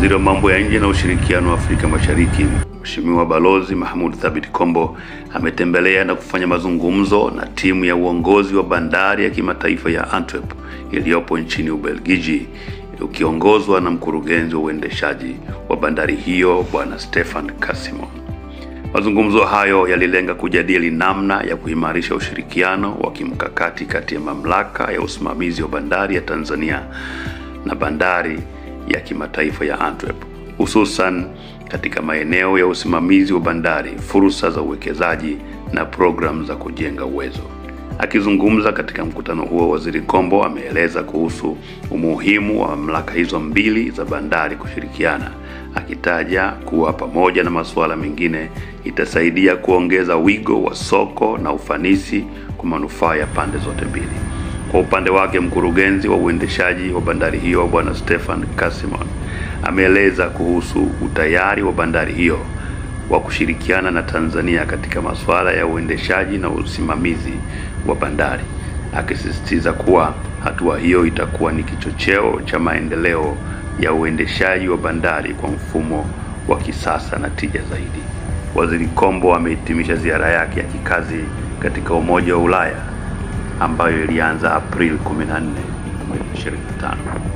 Waziri wa Mambo ya Nje na Ushirikiano wa Afrika Mashariki, Mheshimiwa Balozi Mahmoud Thabit Kombo, ametembelea na kufanya mazungumzo na timu ya uongozi wa bandari ya kimataifa ya Antwerp iliyopo nchini Ubelgiji, ukiongozwa na mkurugenzi wa uendeshaji wa bandari hiyo Bwana Stefan Casimon. Mazungumzo hayo yalilenga kujadili namna ya kuimarisha ushirikiano wa kimkakati kati ya mamlaka ya usimamizi wa bandari ya Tanzania na bandari ya kimataifa ya Antwerp, hususan katika maeneo ya usimamizi wa bandari, fursa za uwekezaji na programu za kujenga uwezo. Akizungumza katika mkutano huo, Waziri Kombo ameeleza kuhusu umuhimu wa mamlaka hizo mbili za bandari kushirikiana, akitaja kuwa pamoja na masuala mengine itasaidia kuongeza wigo wa soko na ufanisi kwa manufaa ya pande zote mbili. Kwa upande wake, mkurugenzi wa uendeshaji wa bandari hiyo Bwana Stefan Casimon ameeleza kuhusu utayari wa bandari hiyo wa kushirikiana na Tanzania katika masuala ya uendeshaji na usimamizi wa bandari, akisisitiza kuwa hatua hiyo itakuwa ni kichocheo cha maendeleo ya uendeshaji wa bandari kwa mfumo wa kisasa na tija zaidi. Waziri Kombo amehitimisha ziara yake ya kikazi katika Umoja wa Ulaya ambayo ilianza Aprili 14, 2025.